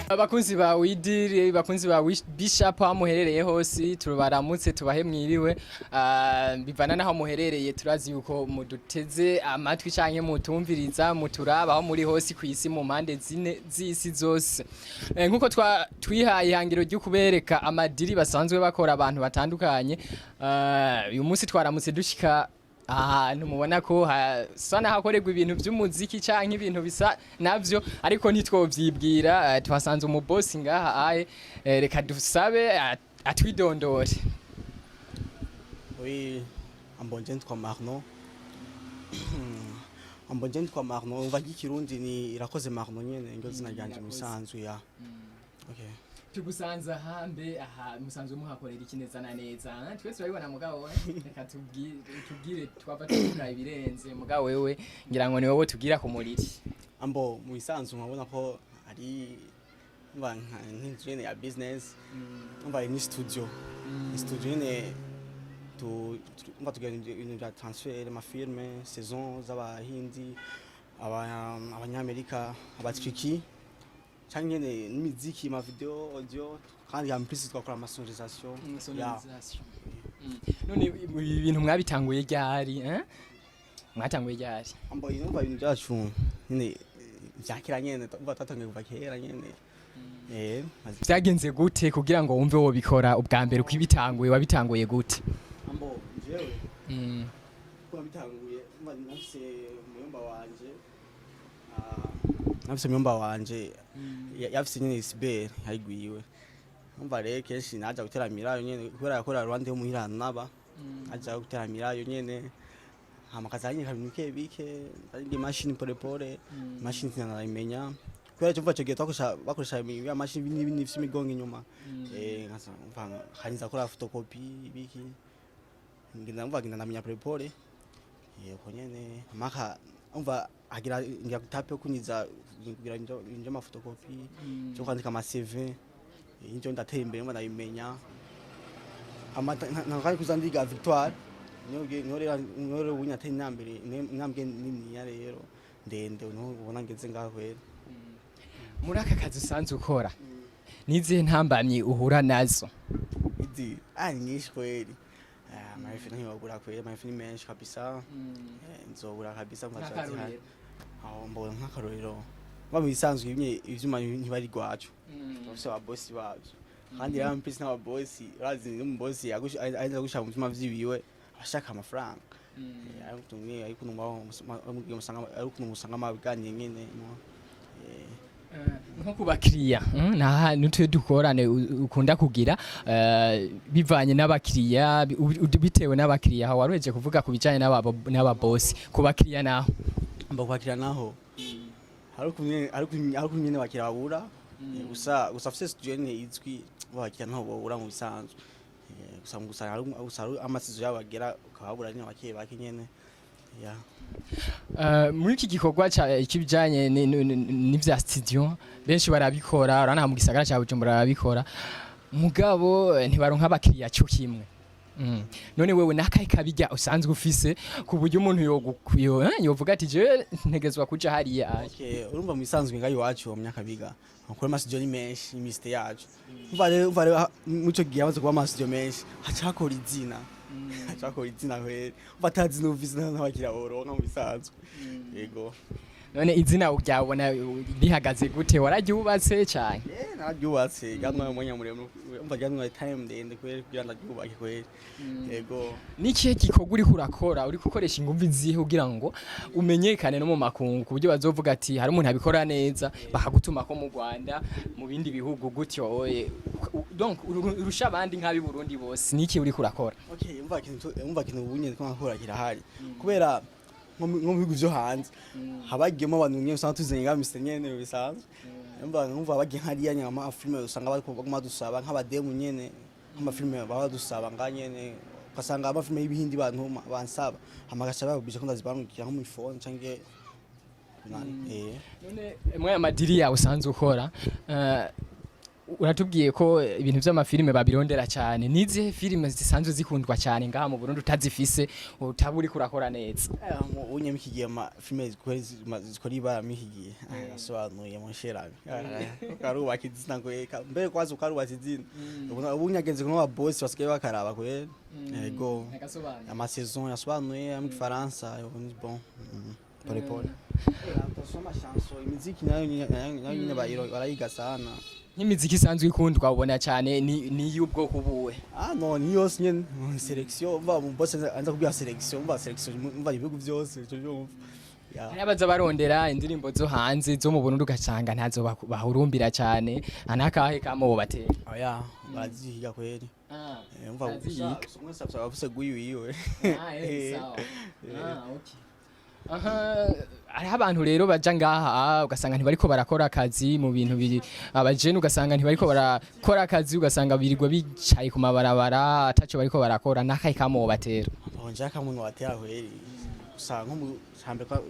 Abakunzi ba Widiri, bakunzi ba Bishop, aho muherereye hose tubaramutse, tubahe mwiriwe. Bivana naho muherereye, turazi yuko muduteze amatwi canke mutumviriza, muturaba aho muri hose kw'isi, mu mpande zine z'isi zose. Nkuko twihaye ihangiro ryo kubereka amadiri basanzwe bakora abantu batandukanye, uyu munsi twaramutse dushika ahantu mubona ko hasa n'ahakorerwa ibintu by'umuziki canke ibintu bisa navyo, ariko ntitwovyibwira. Tuhasanze umubosi ngaha aye. Reka dusabe atwidondore. Oui, ambonje nitwa Marno. Ambonje nitwa Marno, umva ry'ikirundi ni Irakoze Marno nyene, niryo zina ryanje mu bisanzwe ya. Okay. Tugusanze ahambe aha, musanzwe muhakorera iki neza na neza? Twese turabibona, mugabo reka tubwire, twava tuvuga ibirenze, mugabo wewe ngira ngo ni wowe tubwira ku muriri. Ambo mu bisanzwe nkabona ko ari umva nk'inzu nyene ya business. Umva ni studio. Ni studio nyene umva tugira ibintu bya transfert, ama film, saison z'abahindi, abanyamerika, abatriki, canke nyene n'imiziki, ma video, audio, kandi en plus twakora ama sonorisation. Ya. Sonorisation. None ibi bintu mwabitanguye ryari, eh? Mwatanguye ryari? Ambo inumva ibintu byacu nyene vya kera nyene, umva twatangiye kuva kera nyene. Vyagenze gute kugira ngo wumve wobikora ubwa mbere? Ukibitanguye, wabitanguye gute? Ambo jewe kuba bitanguye, umva nafise umuyomba wanje, nafise umuyomba wanje yafise nyene cyber yayigwiwe. Umva rero kenshi naja guteramirayo nyene, kubera yakora ruhande yo muhira naba aja guteramirayo nyene, hama akaza anyereka ibintu bike bike, ndarinda imashini pole pole, imashini sinanayimenya kubera icyo mva ico gihe twakoresha, bakoresha ya mashini binini binini bifise imigongo inyuma. Nkaza mva nkarinza gukora photocopie biki, ngenda mva ngenda ndamenya pole pole. Uko nyene maka umva agira ngira étape yo kunyiza kugira njo ama photocopie, cyo kwandika ama CV, injo ndatera imbere mba ndabimenya. Ntakari kuza ndiga Victoire, niyo rero, niyo rero ubu nateye intambwe niniya rero ndende, niho ubona ngeze ngaho kwera. Muri aka kazi usanzwe ukora, nizihe ntambamyi uhura nazo? Izi ni nyinshi kweli. Amafi ntiyobura kweli, amafi ni menshi kabisa. Nzobura kabisa mva. Nk'akarorero? Aho mbona nk'akarorero mba mu bisanzwe ibimye ivyuma ntibari rwacu, bafise ababosi babyo, kandi rero mpisi n'ababosi urazi n'umubosi aza gushaka mu vyuma vyiwiwe ashaka amafaranga. Ariko tumwe ariko ariko umusanga amabiganiye nyene no. Nko ku bakiriya, nta n'utuye dukorane ukunda kugira, bivanye n'abakiriya, bitewe n'abakiriya, aho waruheje kuvuga ku bijanye n'ababosi, ku bakiriya naho? Mba kwakira naho hari ukumwe nyene bakira babura. Gusa afise studio nyene izwi, bakira ntaho babura mu bisanzwe. Gusa hari amasizo yabo bagera ukababura nyene bake bake nyene ya. Muri iki gikorwa kibijanye n'ivya studio, benshi barabikora, urabona mu gisagara ca Bujumbura barabikora, mugabo ntibaronka abakiriya cyo kimwe. None wewe nakahe kabirya usanzwe ufise ku buryo umuntu yovuga ati jewe ntegezwa kuja hariya aya? Okay, urumva mu bisanzwe ngaho iwacu mu Nyakabiga akora ama studio ni menshi, imisite yacu. Umva rero muco gihe amaze kuba ama studio menshi, haca hakora izina, haca hakora izina kweri. Umva atazi n'ufise n'abakiriya boronka mu bisanzwe, yego. None izina ryabona rihagaze gute? Wararyubatse cyane? Nararyubatse, ryantwaye umwanya muremure. Umva ryantwaye time ndende kweri kugira ndaryubake kweri, yego. Nikihe gikorwa uriko urakora, uriko ukoresha inguvu izihe kugira ngo umenyekane no mu makungu, ku buryo bazovuga ati hari umuntu abikora neza, bakagutuma ko mu Rwanda, mu bindi bihugu gutyo oye? Donc urusha abandi nk'ab'i Burundi bose, niki uriko urakora? Okay, umva ikintu ubu nyene ko nkakora kirahari, kubera nko mu bihugu vyo hanze habagiyemo abantu nyene usanga tuzanye ngaha mise nyene bisanzwe. Umva bagiye hariya nyene ama filme usanga bariko baguma dusaba nk'abademu nyene, nk'amafilme baba badusaba nga nyene, ugasanga amafilme y'ibihindi bantu bansaba, hama gaca bababwije ko ndazibarungikira nko muri phone canke nani. None mwe amadiri yawe usanzwe ukora Uratubwiye ko ibintu vy'amafilime babirondera cyane. Nizihe filime zisanzwe zikundwa cyane ngaha mu Burundi utazifise utaba uriko urakora neza? Unye miki gihe ama filime zikora ibara miki gihe asobanuye mu sherami karubaka izina ngo eka mbere kwaza ukarubatse izina. Ubu nyageze kuno ba boss basigaye bakaraba kweli, yego, ama saison yasobanuye mu Gifaransa yo ni bon. Pole pole. Attention, ama chanson, imiziki nayo nyine barayiga sana. Nk'imiziki isanzwe ikundwa ubona cyane ni y'ubwoko buwe? Ah non, ni yose nyene sélection. Umva, mu boss anza kubwira sélection, umva sélection, umva ibihugu byose ico byumva. Ya. Hari abaza barondera indirimbo zo hanze, zo mu Burundi ugasanga ntazo bahurumbira cyane. Anakahe kamo bobatera? Oya, barazihiga kweli. Umva. Barazihiga. Gusa umwe sabsa afise guyiwiwe. Ah, sawa. Ah, okay. Aha, hariho abantu rero baja ngaha ugasanga ntibariko barakora akazi mu bintu biri abajene, ugasanga ntibariko barakora akazi, ugasanga birirwa bicaye ku mabarabara ataco bariko barakora. Nakahe kamo bobatera? Bonje kamuntu watera kweli. Gusa nko mu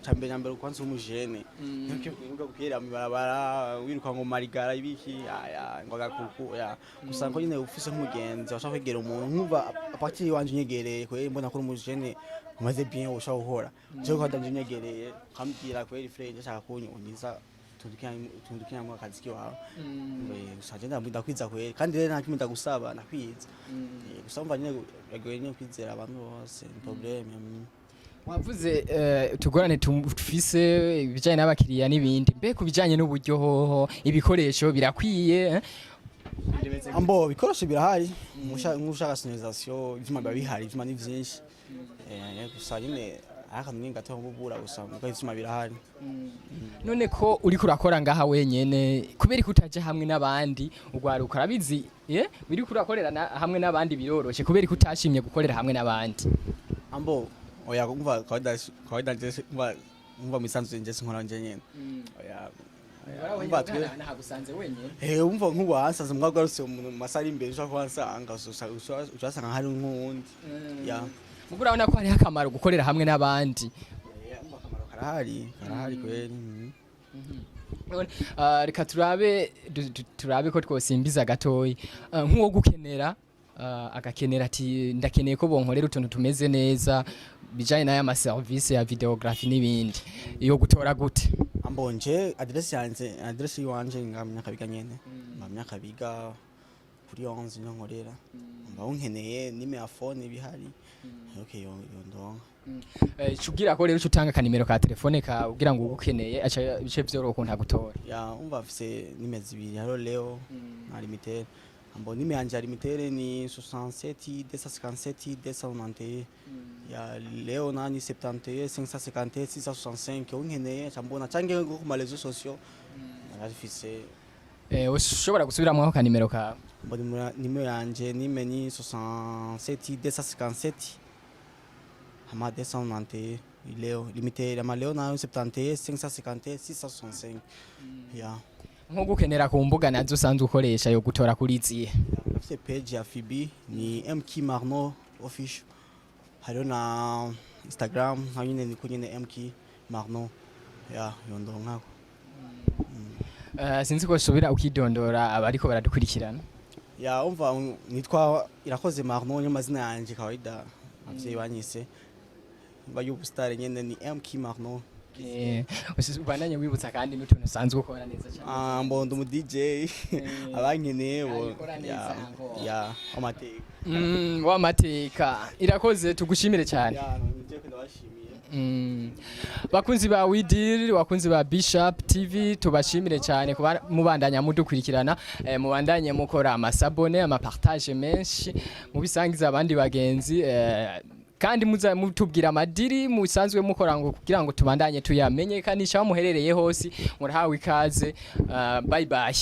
cambere nyambere kwanza umujene. Ntuke gukera mu barabara wiruka ngo marigara ibiki aya ngo agakuku ya. Gusa ko nyine ufise nk'umugenzi washaka kwegera umuntu, nkumva à partir wanje unyegereye kweli mbona ko uri umujene umaze bien ushaka gukora. Je ko ndanje unyegereye ukambwira kweli: "Frère, ndashaka kunyuniza tundukira mu akazi kiwawe." Gusa je ndakwiza kweli, kandi rero nta kimwe ndagusaba, ndakwiza. Gusa umva nyine biragoye nyine kwizera abantu bose, ni problème. Wavuze utugorane tufise ibijanye n'abakiriya n'ibindi. Mbe ku bijanye n'uburyo hoho, ibikoresho birakwiye, eh? Ambo ibikoresho birahari. Nk'ushaka sonorisation, ivyuma biba bihari, ivyuma ni vyinshi. Gusa nyine akantu nyine gato nk'ubura, gusa muko ivyuma birahari. None ko uriko urakora ngaha wenyene, kubera ko utaja hamwe n'abandi ugwaruka? Urabizi, uriko urakorera hamwe n'abandi biroroshe. Kubera ko utashimye gukorera hamwe n'abandi? Ambo oya, umva, kawaida nje umva misanzu nje sinkora nje nyene. Oya, umva twe nahagusanze wenyene. Umva, nk'ubu hansaze mwagarutse mu masaha ari imbere ushobora kuhansanga, ushobora hari nk'uwundi ya. Mugo urabona ko hariho akamaro gukorera hamwe n'abandi? Umva, akamaro karahari kweli. None, reka turabe turabe ko twosimbiza gatoyi. Nk'uwo gukenera, agakenera ati: "Ndakeneye ko bonkorera utuntu tumeze neza bijanye n'aya ma service ya vidéographie n'ibindi", iyo gutora gute? Ambonje adresse yanje, adresse yiwanje nga Myakabiga nyene, nga Myakabiga kuri 11 niho nkorera. Mba unkeneye nimero ya phone bihari, okay, yo ndonka. Cugira ko rero utanga akanimero ka telefone ka kugira ngo ugukeneye aca bice vyoroha ukuntu agutora. Ya, umva, afise nimero zibiri, hariho Leo na Limitere. Ambo nimero yanje ya Limitere ni 67 257 291, ya Leo nani 71 550 665. Unkeneye aca mbona canke nko ku ma réseaux sociaux narafise. Ushobora gusubiramwo ako kanimero kawe? Ambo nimero yanje nime ni 67 257 hama 291, Leo Limitere. Ama Leo nayo 71 550 665, ya. Nko gukenera ku mbuga nazo usanzwe ukoresha, yo gutora kuri zihe? Ndafise page ya FB ni MK Marno Official, hariho na Instagram nka nyine niko nyine MK Marno, ya, yondonkako. Sinzi ko usubira ukidondora abariko baradukurikirana. Ya, umva, nitwa Irakoze Marno, niyo mazina yanje kawaida abavyeyi banyise. Mba y'ubustar nyene ni MK Marno. Ubandanye wibutsa kandi n'utuntu usanzwe ukora neza cyane. Ah, mbondo umu DJ abankeneye bo. Abikora neza. Ya. Ngo. Ya, amateka. W'amateka Irakoze, tugushimire cyane. Ya, nije ndabashimiye. Bakunzi ba Widil, bakunzi ba Bishop TV, tubashimire cyane kuba mubandanya mudukurikirana. Mubandanye mukora ama s'abonner, ama partage menshi, mubisangiza abandi bagenzi, kandi muza mutubwira ama deal musanzwe mukora ngo kugira ngo tubandanye tuyamenyekanisha aho muherereye hose. Murahawe ikaze. Bye bye.